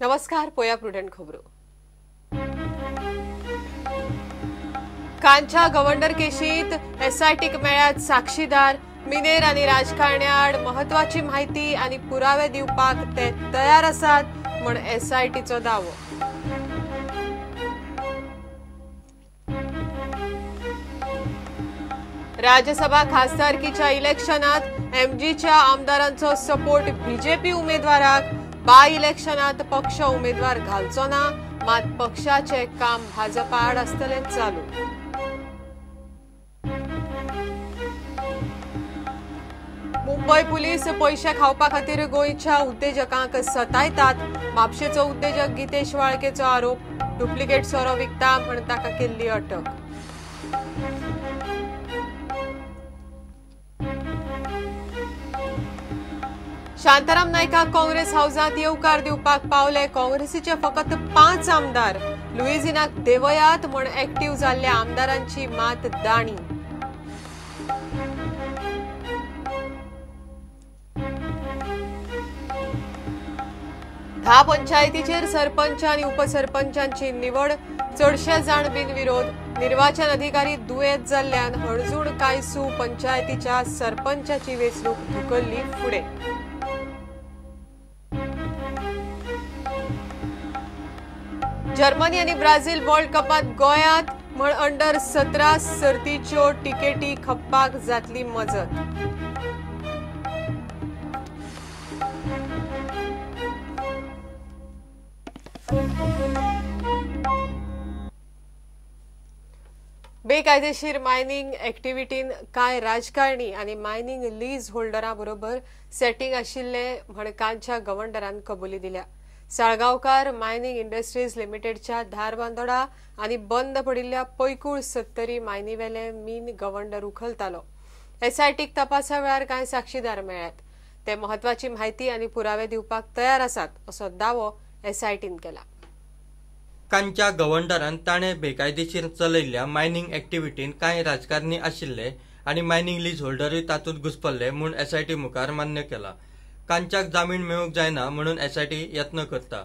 नमस्कार, पोया प्रुडंट खबरो. कांच्या गव्हर्नर केशीत एसआयटीक मेळ्यात साक्षीदार. मिनेर आनी राजकारण्याआड महत्वाची माहिती आनी पुरावे दिवपाक ते तयार आसात म्हण एसआयटीचो दावो. राज्यसभा खासदारकीच्या इलेक्शनात एमजीच्या आमदारांचो सपोर्ट बीजेपी उमेदवाराक. बाय इलेक्शनात पक्ष उमेदवार घालचो ना, मात पक्षाचे काम भाजपा आड आसतलें चालू. मुंबय पुलीस पैशे खावपा खातीर गोंयच्या उद्देजकांक सतायतात. म्हापशेचो उद्देजक गितेश वाळकेचो आरोप. डुप्लिकेट सोरो विकता म्हण ताका केल्ली अटक. शांताराम नायकाक काँग्रेस हाऊसांत येवकार दिवपाक पावले काँग्रेसीचे फकत 5 आमदार. लुईझिनाक देवयात म्हण एक्टिव्ह जाल्ल्या आमदारांची मात दाणी. धा पंचायतीचेर सरपंच आनी उपसरपंचांची निवड. चडशे जाण बिनविरोध. निर्वाचन अधिकारी दुयेंत जाल्ल्यान हणजूण कायसू पंचायतीच्या सरपंचाची वेंचणूक धुकल्ली फुडें. जर्मनी आनी ब्राझील वर्ल्ड कपात गोंयांत म्हण अंडर 17 सर्तीच्यो तिकेटी खपपाक जातली मजत. बेकायदेशीर मायनिंग एक्टिविटीन कांय राजकारणी आनी मायनिंग लीज होल्डरां बरोबर सेटिंग आशिल्ले म्हण कांच्या गव्हर्नरान कबुली दिल्या. साळगांवकार मायनिंग इंडस्ट्रीज लिमिटेडच्या धारबांदोडा आनी बंद पडिल्ल्या पैकूळ सत्तरी मायनीवेले मीन गव्हर्नर उखलतालो. एसआयटीक तपासा वेळार कांय साक्षीदार मेळ्ळ्यात. ते महत्वाची माहिती आनी पुरावे दिवपाक तयार आसात असो दावो एसआयटीन केला. कांच्या गव्हर्नरान ताणें बेकायदेशीर चलयल्ल्या मायनिंग एक्टिविटीन कांय राजकारणी आशिल्ले आनी मायनिंग लीज होल्डरूय तातूंत घुसपल्ले म्हूण एसआयटी मुखार मान्य केला. कांच्याक जामीन मेळूंक जायना म्हणून एसआयटी यत्न करता.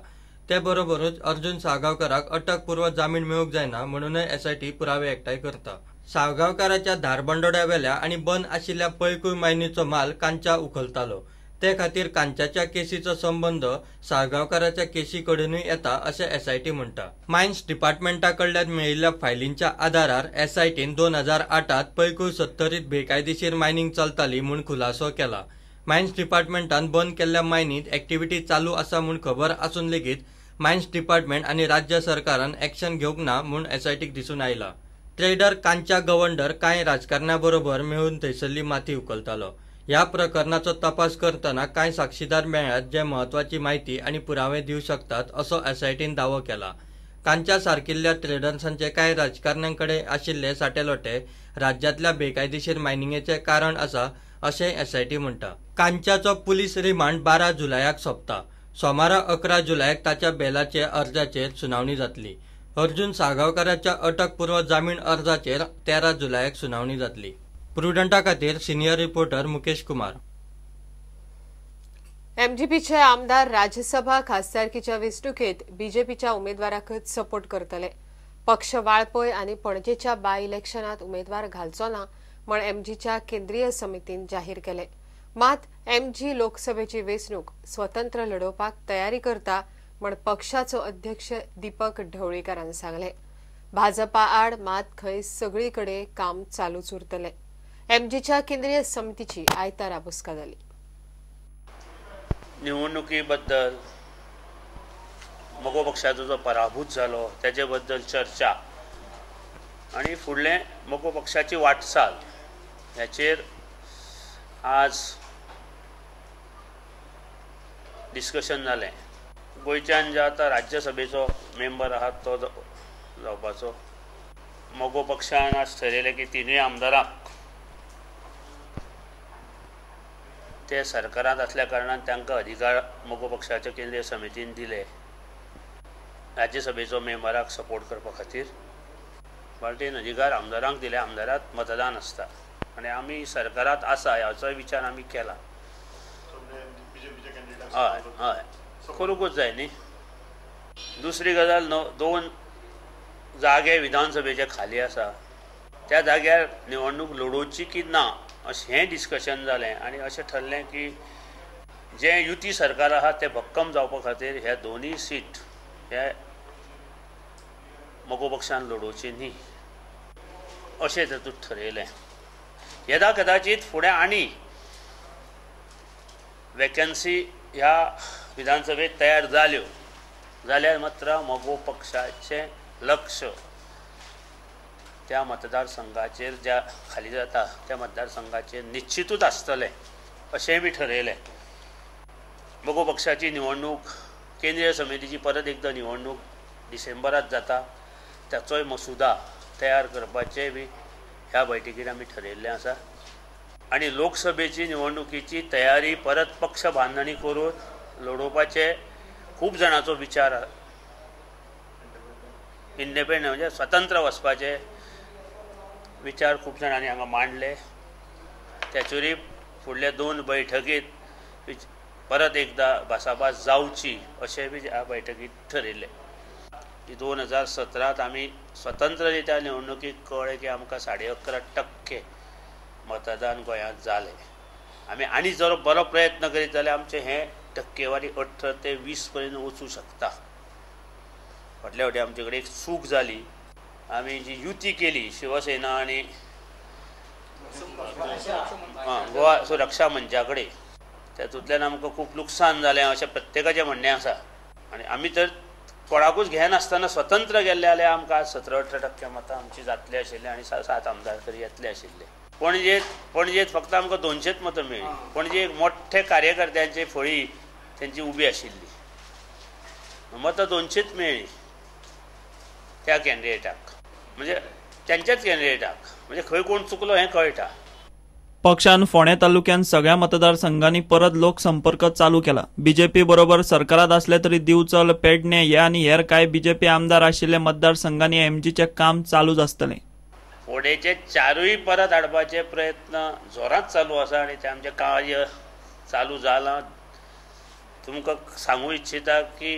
ते बरोबरूच अर्जुन साळगांवकाराक अटकपूर्व जामीन मेळूंक जायना म्हणूनय एसआयटी पुरावे एकठांय करता. साळगांवकाराच्या धारबांदोड्यावेल्या आनी बंद आशिल्ल्या पैकूळ मायनीचो माल कांच्या उखलतालो. ते खातीर कांच्याच्या केसीचो संबंद साळगांवकाराच्या केसी कडेनूय येता अशें एसआयटी म्हणटा. मायन्स डिपार्टमेंटा कडल्यान मेळिल्ल्या फायलींच्या आदारार एसआयटीन 2008 पैकूळ सत्तरीत बेकायदेशीर मायनिंग चलताली म्हूण खुलासो केला. मायन्स डिपार्टमेंटान बंद केल्ल्या मायनीत एक्टिविटी चालू आसा म्हूण खबर आसून लेगीत मायन्स डिपार्टमेंट आनी राज्य सरकारान एक्शन घेवंक ना म्हूण एसआयटीक दिसून आयला. ट्रेडर कांच्या गव्हर्नर कांय राजकारण्या बरोबर मेळून थंयसरली माती उखलतालो. ह्या प्रकरणाचो तपास करतना कांय साक्षीदार मेळ्ळ्यात जे म्हत्वाची माहिती आनी पुरावे दिवं शकतात असो एसआयटीन दावो केला. कांच्या सारकिल्ल्या ट्रेडर्सांचे कांय राजकारण्यां कडेन आशिल्ले साटेलोटे राज्यांतल्या बेकायदेशीर मायनिंगेचें कारण आसा अशें एसआयटी म्हणटा. कांच्याचो पुलीस रिमांड 12 जुलयाक सोंपता. सोमारा 11 जुलयाक ताच्या बेलाचे अर्जाचेर सुनावणी जातली. अर्जुन साळगांवकाराच्या अटकपूर्व जामीन अर्जाचेर 13 जुलयाक सुनावणी जातली. प्रुडंटा खातीर सिनियर रिपोर्टर मुकेश कुमार. एमजीपीचे आमदार राज्यसभा खासदारकीच्या वेंचणुकेत बीजेपीच्या उमेदवाराकच सपोर्ट करतले. पक्ष वाळपय आनी पणजेच्या बाय इलेक्शनात उमेदवार घालचो ना म्हण एमजीच्या केंद्रीय समितीन जाहीर केले. मात एमजी लोकसभेची वेंचणूक स्वतंत्र लढोवपाक तयारी करता म्हण पक्षाचो अध्यक्ष दीपक ढवळीकारान सांगले. भाजपा आड मात खंय सगळी कडेन काम चालूच उरतले. एमजीच्या केंद्रीय समितीची आयतारा बसका जाली. निवडणुकीबद्दल मगो पक्षाचो जो पराभूत जालो त्याचे बद्दल चर्चा आणि फुडले मगो पक्षाची वाटचाल ह्याचेर आज डिस्कशन जालें. गोंयच्यान जे आतां राज्यसभेचो मेंबर आहा तो जावपाचो. मगो पक्षान आज ठरयलें की तिनूय आमदारांक ते सरकारांत आसल्या कारणान तांकां अधिकार मगो पक्षाच्या केंद्रीय समितीन दिले राज्यसभेचो मेंबराक सपोर्ट करपा खातीर. पार्टीन अधिकार आमदारांक दिले. आमदारांत मतदान आसता आनी आमी सरकारांत आसा हाचोय विचार आमी केला. हय हय, करूंकूच जाय न्ही. दुसरी गजाल, 2 जागे विधानसभेचे खाली आसा, त्या जाग्यार निवडणूक लडोवची की ना अशें हें डिस्कशन जालें आनी अशें ठरलें की जें युती सरकार आसा तें भक्कम जावपा खातीर ह्या दोनूय सीट ह्या मगो पक्षान लडोवची न्ही अशें तातूंत ठरयलें। यदा कदाचित फुडें आनी वेकन्सी ह्या विधानसभेत तयार जाल्यो जाल्यार मात्र मगो पक्षाचें लक्ष त्या मतदारसंघाचेर ज्या खाली जाता त्या मतदारसंघाचेर निश्चितूच आसतलें अशेंय बी ठरयलें। मगो पक्षाची निवडणूक केंद्रीय समितीची परत एकदां निवडणूक डिसेंबरात जाता, ताचोय मसुदा तयार करपाचें बी ह्या बैठकीन आमी ठरयिल्लें आसा आनी लोकसभेची निवडणुकीची तयारी परत पक्ष बांदणी करून लडोवपाचे खूब जाणांचो विचार, इंडिपेंडंट म्हणजे स्वतंत्र वचपाचे विचार खूब जाणांनी हांगा मांडले। त्याचेरूय फुडल्या 2 बैठकीत परत एकदां भासाभास जावची अशें बी ह्या बैठकीत ठरयिल्लें। 2017 आमी स्वतंत्र रित्या निवडणुकीक कळ्ळें की आमकां 11.5% मतदान गोंयांत जालें। आमी आनी जर बरो प्रयत्न करीत जाल्यार आमचें हें टक्केवारी 18 ते 20 पर्यंत वचूं शकता। फाटल्या फावटी आमचे कडेन एक चूक जाली, आमी जी युती केली शिवसेना आनी गोवा सुरक्षा मंचा कडेन, तातूंतल्यान आमकां खूब लुकसाण जालें अशें प्रत्येकाचें म्हणणें आसा आनी आमी तर कोणाकूच घेनासतना स्वतंत्र गेल्ले जाल्यार आमकां आज 17-18% मतां आमची जातली आशिल्ली आनी 7 आमदार तरी येतले आशिल्ले। पणजेत फक्त आमकां 200 मतां मेळ्ळीं। पणजे एक मोठे कार्यकर्त्यांची फळी तेंची उबी आशिल्ली, मतां 200 मेळ्ळीं त्या कॅन्डिडेटाक, म्हणजे तेंच्याच कॅन्डिडेटाक, म्हणजे खंय कोण चुकलो हें कळटा। पक्षान फोंडें तालुक्यांत सगळ्या मतदारसंघांनी परत लोकसंपर्क चालू केला। बीजेपी बरोबर सरकारात असले तरी दिवचल, पेडणे हे आनी हेर कांय बीजेपी आमदार आशिल्ले मतदारसंघांनी एमजीचें काम चालूच आसतलें। फोंडेचे 4 परत हाडपाचे प्रयत्न जोरात चालू आसा आनी ते आमचें कार्य चालू जालां। तुमकां सांगू इच्छिता की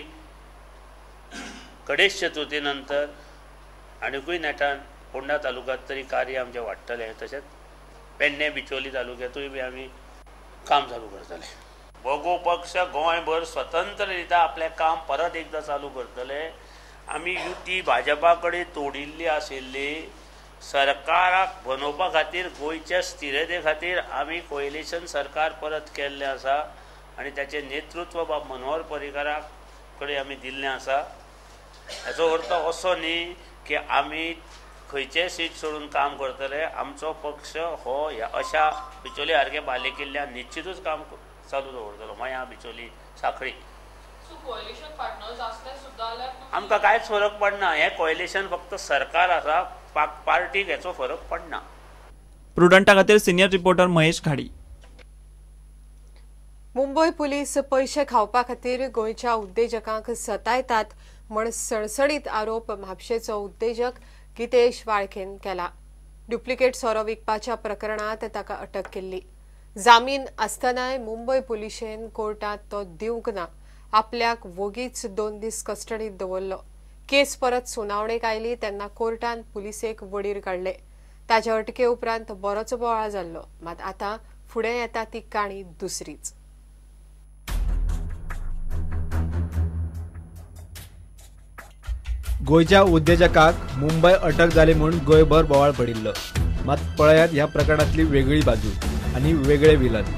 गणेश चतुर्थी नंतर आनिकूय नेटान फोंडा तालुक्यांत तरी कार्य आमचें वाडटलें, तशेंच पेडणे बिचोली तालुक्यांतूय बी आमी काम चालू करतले। मगो पक्ष गोंयभर स्वतंत्र रित्या आपलें काम परत एकदां चालू करतले। आमी युती भाजपा कडेन तोडिल्ली आशिल्ली, सरकाराक बनोवपा खातीर गोंयच्या स्थिरते खातीर आमी कोएलिशन सरकार परत केल्लें आसा आनी ताचें नेतृत्व बाब मनोहर पर्रीकारा कडेन आमी दिल्लें आसा। हाचो अर्थ असो न्ही की आमी खंयचेय सीट सोडून काम करतले। आमचो पक्ष हो अशा बिचोली सारक्या बालेकिल्ल्यान निश्चितूच काम चालू दवरतलो। मयां, बिचोली, साखळी आमकां कांयच फरक पडना। हें कोएलिशन फक्त सरकार आसा, पार्टीक हेचो फरक पडना। प्रुडंटा खातीर senior reporter Mahesh Ghadi. Mumbai police पैशे खावपा खातीर गोंयच्या उद्देजकांक सतायतात म्हण सणसणीत आरोप म्हापशेचो उद्देजक गितेश वाळखेन केला। डुप्लिकेट सोरो विकपाच्या प्रकरणात ताका अटक केल्ली। जामीन आसतनाय मुंबय पुलिशेन कोर्टात तो दिवंक ना। आपल्याक वोगीच 2 दीस कस्टडीत दवरलो। केस परत सुनावणेक आयली तेन्ना कोर्टान पुलिसेक वडीर काडले। ताच्या अटके उपरांत बरोच बोवाळ जाल्लो, मात आतां फुडें येता ती काणी दुसरीच। गोंयच्या उद्देजकाक मुंबय अटक जाली म्हूण गोंयभर बोवाळ पडिल्लो, मात पळयात ह्या प्रकरणांतली वेगळी बाजू आनी वेगळे विलन।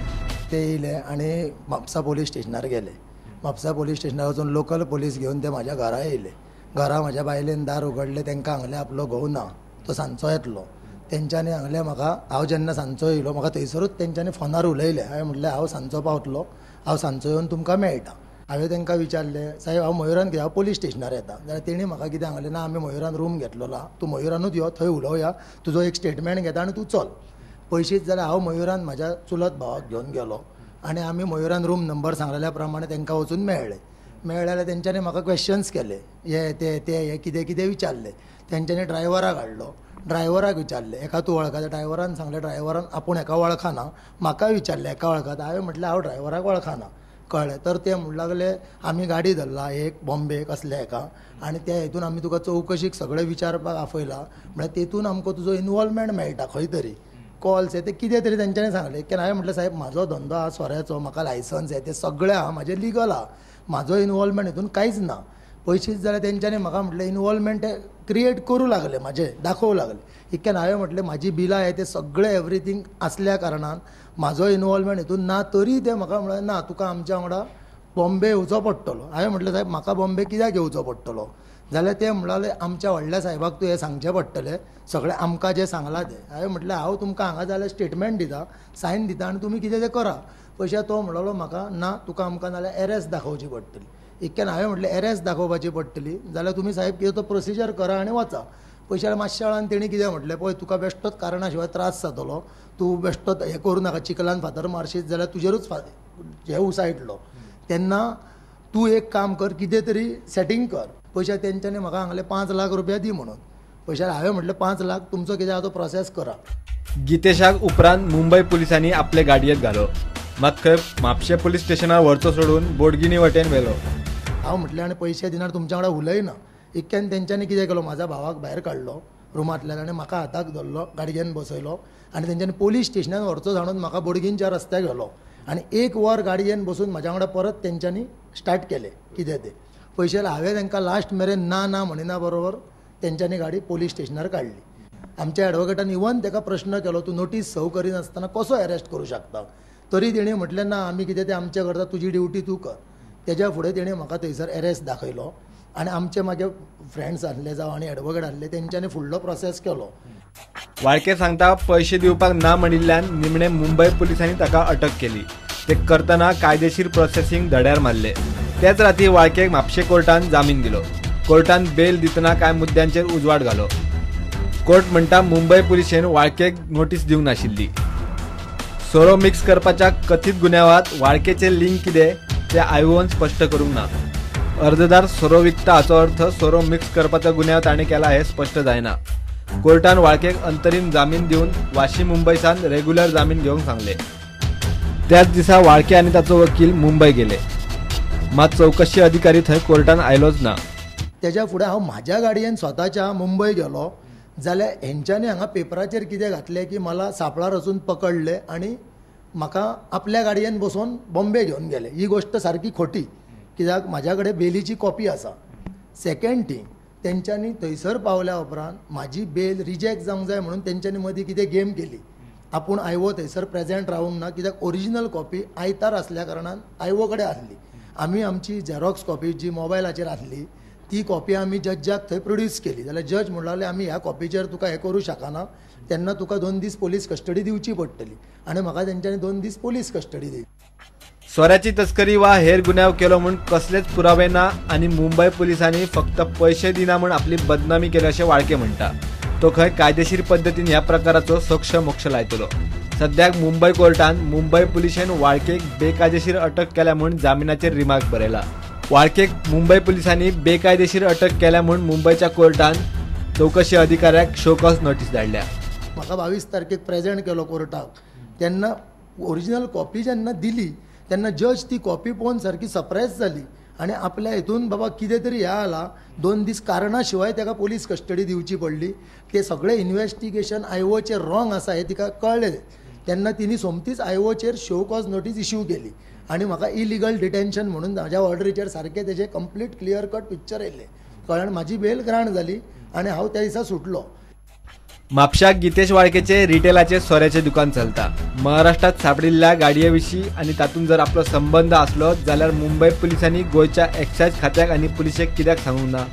ते येयले आनी म्हापसा पोलीस स्टेशनार गेले। म्हापसा पोलीस स्टेशनार वचून लोकल पोलीस घेवन ते म्हाज्या घरा येयले। घरा म्हाज्या बायलेन दार उगडलें, तांकां सांगलें आपलो घोव ना, तो सांजचो येतलो। तेंच्यांनी सांगलें म्हाका, हांव जेन्ना सांजचो येयलो म्हाका थंयसरूच तेंच्यांनी फोनार उलयलें। हांवें म्हणलें हांव सांजचो पावतलो, हांव सांजचो येवन तुमकां मेळटा। हांवें तांकां विचारलें साहेब हांव मयुरान कित्याक, हांव पोलीस स्टेशनार येता। जाल्यार तेणी म्हाका कितें सांगलें, ना आमी मयुरान रूम घेतलेलो आहा, तूं मयुरानूच यो, थंय उलोवया, तुजो एक स्टेटमेंट घेता आनी तूं चल पयशीच। जाल्यार हांव मयुरान म्हाज्या चुलत भावाक घेवन गेलो आनी आमी मयुरान रूम नंबर सांगलेल्या प्रमाणे तांकां वचून मेळ्ळे। मेळ्ळे जाल्यार तेंच्यांनी म्हाका क्वेश्चन्स केले, हे ते ते हे कितें कितें विचारलें। तेंच्यांनी ड्रायव्हराक हाडलो, ड्रायव्हराक विचारलें हेका तूं वळखता? ड्रायव्हरान सांगलें ड्रायव्हरान आपूण हेका वळखना। म्हाका विचारलें हेका वळखता? हांवें म्हटलें हांव ड्रायव्हराक वळखना। कळ्ळें. तर ते म्हणूं लागले आमी गाडी धरला एक बॉम्बे कसल्या हेका आनी त्या हितून आमी तुका चवकशीक सगळें विचारपाक आपयला, म्हळ्यार तेतून आमकां तुजो इनवॉल्वमेंट मेळटा खंय तरी कॉल्स हे ते कितें तरी तेंच्यांनी सांगलें. की हांवें म्हटलें साहेब म्हाजो धंदो आहा सोऱ्याचो, म्हाका लायसन्स हे ते सगळें आहा, म्हाजें लिगल आहा, म्हाजो इनवॉल्वमेंट हितून कांयच ना. पयशीच जाल्यार तेंच्यांनी म्हाका म्हटलें इनवॉल्वमेंट क्रिएट करूं लागले, म्हाजें दाखोवं लागले. इतक्यान हांवें म्हटलें म्हाजी बिलां हे ते सगळें एवरीथींग आसल्या कारणान म्हाजो इनवॉल्वमेंट हितून ना, तरी ते म्हाका म्हणलें ना तुका आमच्या वांगडा बॉम्बे येवचो पडटलो. हांवें म्हटलें साहेब म्हाका बॉम्बे कित्याक येवचो पडटलो? जाल्यार ते म्हणले आमच्या व्हडल्या साहेबाक तूं हें सांगचें पडटलें सगळें आमकां जें सांगलां तें. हांवें म्हटलें हांव तुमकां हांगा जाल्यार स्टेटमेंट दिता, सायन दिता आनी तुमी कितें तें करा. पयशे तो म्हणलो म्हाका ना तुका आमकां नाल्यार एरेस्ट दाखोवची पडटली. इतक्यान हांवें म्हटलें एरेस्ट दाखोवपाची पडटली जाल्यार तुमी साहेब कितें तो प्रोसिजर करा आनी वचा. पयशार मातशा वेळान तेणी कितें म्हटलें पळय तुका बेश्टोच कारणा शिवाय त्रास जातलो, तूं बेश्टोच हें करूं नाका, चिखलान फातर मारशीत जाल्यार तुजेरूच हें उसायटलो, तेन्ना तूं एक काम कर कितें तरी सेटींग कर. पयशे तेंच्यांनी म्हाका सांगलें 5 लाख रुपया दी म्हणून. पयशार हांवें म्हटलें 5 लाख तुमचो कितें आहा तो प्रोसेस करा. गीतेशाक उपरांत मुंबय पुलिसांनी आपले गाडयेत घालो, मात खंय म्हापशें पुलीस स्टेशनार व्हरचो सोडून बोडगिणी वटेन व्हेलो. हांव म्हटलें आनी पयशे दिनार तुमच्या वांगडा उलयना. इतक्यान तेंच्यांनी कितें केलो म्हाज्या भावाक भायर काडलो रुमांतल्यान आनी म्हाका हाताक धरलो, गाडयेन बसयलो आनी तेंच्यांनी पोलीस स्टेशनान व्हरचो जाणून म्हाका बोडगिणच्या रस्त्याक व्हेलो आनी 1 वर गाडयेन बसून म्हाज्या वांगडा परत तेंच्यांनी स्टार्ट केलें कितें तें. पयशे हांवें तांकां लास्ट मेरेन ना ना म्हणिना बरोबर तेंच्यांनी गाडी पोलीस स्टेशनार काडली. आमच्या एडवोकेटान इवन ताका प्रश्न केलो तूं नोटीस सर्व करिनासतना कसो एरेस्ट करूं शकता? तरी तेणें म्हटलें ना आमी कितें तें आमचें करता, तुजी ड्युटी तूं कर. तेज्या फुडें तेणें म्हाका थंयसर एरेस्ट दाखयलो आनी आमचे मागीर फ्रेंड्स आसले जावं आनी एडवोकेट आसले तेंच्यांनी फुडलो प्रोसेस केलो. वाळके सांगता पयशे दिवपाक ना म्हणिल्ल्यान निमणे मुंबय पुलिसांनी ताका अटक केली. ते करतना कायदेशीर प्रोसेसिंग धड्यार मारले. त्याच राती वाळकेक म्हापशें कोर्टान जामीन दिलो. कोर्टान बेल दितना कांय मुद्द्यांचेर उजवाड घालो. कोर्ट म्हणटा मुंबय पुलिशेन वाळकेक नोटीस दिवंक नाशिल्ली. सोरो मिक्स करपाच्या कथीत गुन्यांवात वाळकेचे लिंक कितें तें आयोगान स्पश्ट करूंक ना. अर्जदार सोरो विकता हाचो अर्थ सोरो मिक्स करपाचो गुन्यांव ताणें केला हें स्पश्ट जायना. कोर्टान वाळकेक अंतरीम जामीन दिवन वाशी मुंबयसान रेग्युलर जामीन घेवंक सांगले. त्याच दिसा वाळके आनी ताचो वकील मुंबय गेले, मात चवकशी अधिकारी थंय कोर्टान आयलोच ना. तेज्या फुडें हांव म्हाज्या गाडयेन स्वताच्या मुंबय गेलो जाल्यार हेंच्यांनी हांगा पेपराचेर कितें घातलें की मला सापळार वचून पकडले आनी म्हाका आपल्या गाडयेन बसोवन बॉम्बे घेवन गेले. ही गोश्ट सारकी खोटी, कित्याक म्हाज्या कडेन बेलीची कॉपी आसा. सेकेंड थिंग, तेंच्यांनी थंयसर पावल्या उपरांत म्हाजी बेल रिजेक्ट जावंक जाय म्हणून तेंच्यांनी मदीं कितें गेम केली. आपूण आयवो थंयसर प्रेजेंट रावूंक ना, कित्याक ओरिजिनल कॉपी आयतार आसल्या कारणान आयवो कडेन आसली. आमी आमची झेरॉक्स कॉपी जी मोबायलाचेर आसली ती कॉपी आमी जज्जाक थंय प्रोड्यूस केली. जाल्यार जज म्हणूंक लागले आमी ह्या कॉपीचेर तुका हें करूं शकना, तेन्ना तुका 2 दीस पोलीस कस्टडी दिवची पडटली आनी म्हाका तेंच्यांनी 2 दीस पोलीस कस्टडी दिली. सोऱ्याची तस्करी वा हेर गुन्यांव केलो म्हूण कसलेच पुरावे ना आनी मुंबय पुलिसांनी फक्त पयशे दिना म्हूण आपली बदनामी केली अशें वाळके म्हणटा. तो खंय कायदेशीर पद्दतीन ह्या प्रकाराचो सोक्ष मोक्ष लायतलो. सद्याक मुंबय कोर्टान मुंबय पुलिशेन वाळकेक बेकायदेशीर अटक केल्या म्हूण जामिनाचेर रिमार्क बरयला. वाळकेक मुंबय पुलिसांनी बेकायदेशीर अटक केल्या म्हूण मुंबयच्या कोर्टान चवकशी अधिकाऱ्याक शोकॉज नोटीस धाडल्या. म्हाका 22 तारखेक प्रेजेंट केलो कोर्टाक, तेन्ना ओरिजिनल कॉपी जेन्ना दिली तेन्ना जज ती कॉपी पळोवन सारकी सरप्रायज जाली आनी आपल्या हितून बाबा कितें तरी ह्या आला. 2 दीस कारणा शिवाय ताका पोलीस कस्टडी दिवची पडली. ते सगळें इन्वेस्टिगेशन आयओचेर रॉंग आसा हें तिका कळ्ळें तेन्ना तिणी सोमतीच आयओचेर शो कॉज नोटीस इश्यू केली आनी म्हाका इलिगल डिटेन्शन म्हणून म्हाज्या ऑर्डरीचेर सारकें तेजें कंप्लीट क्लियर कट पिक्चर येयलें. कळ्ळें, म्हाजी बेल ग्रांट जाली आनी हांव त्या दिसा सुटलो. म्हापशाक गीतेश वाळकेचे रिटेलाचे सोऱ्याचे दुकान चलता. महाराष्ट्रात सापडिल्ल्या गाडये विशीं आनी तातूंत जर आपलो संबंद आसलो जाल्यार मुंबय पुलिसांनी गोंयच्या एक्सायज खात्याक आनी पुलिशेक कित्याक सांगूंक ना?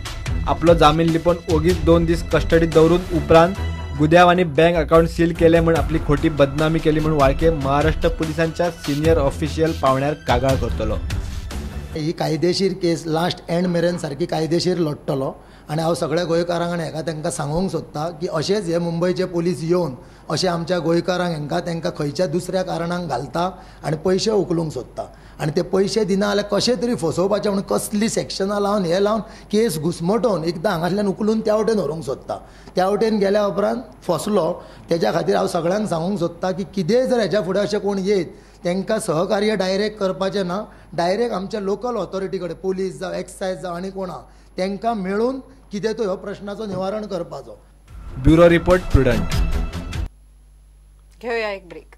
आपलो जामीन लिपोवन ओगीच 2 दीस कस्टडीत दवरून उपरांत गुद्यांव आनी बँक अकाउंट सील केले म्हूण आपली खोटी बदनामी केली म्हूण वाळके महाराष्ट्र पुलिसांच्या सिनियर ऑफिशियल पावण्यार कागाळ करतलो. ही कायदेशीर केस लास्ट एंड मेरेन सारकी कायदेशीर लढटलो आनी हांव सगळ्या गोंयकारांक आनी हेका तांकां सांगूंक सोदता की अशेंच हे मुंबयचे पोलीस येवन अशें आमच्या गोंयकारांक हेंकां तांकां खंयच्या दुसऱ्या कारणांक घालता आनी पयशे उखलूंक सोदता आनी ते पयशे दिना जाल्यार कशें तरी फसोवपाचें म्हणून कसली सेक्शनां लावन हें लावन केस घुसमटोवन एकदां हांगासल्यान उखलून त्या वटेन व्हरूंक सोदता. त्या वटेन गेल्या उपरांत फसलो. तेज्या खातीर हांव सगळ्यांक सांगूंक सोदता की कितेंय जर हेज्या फुडें अशें कोण येयत तांकां सहकार्य डायरेक्ट करपाचें ना, डायरेक्ट आमच्या लोकल ऑथॉरिटी कडेन, पोलीस जावं, एक्सायज जावं आनी कोणा, तांकां मेळून कितें तो ह्यो प्रश्नाचो निवारण करपाचो. Bureau report, Prudent. घेवया एक ब्रेक.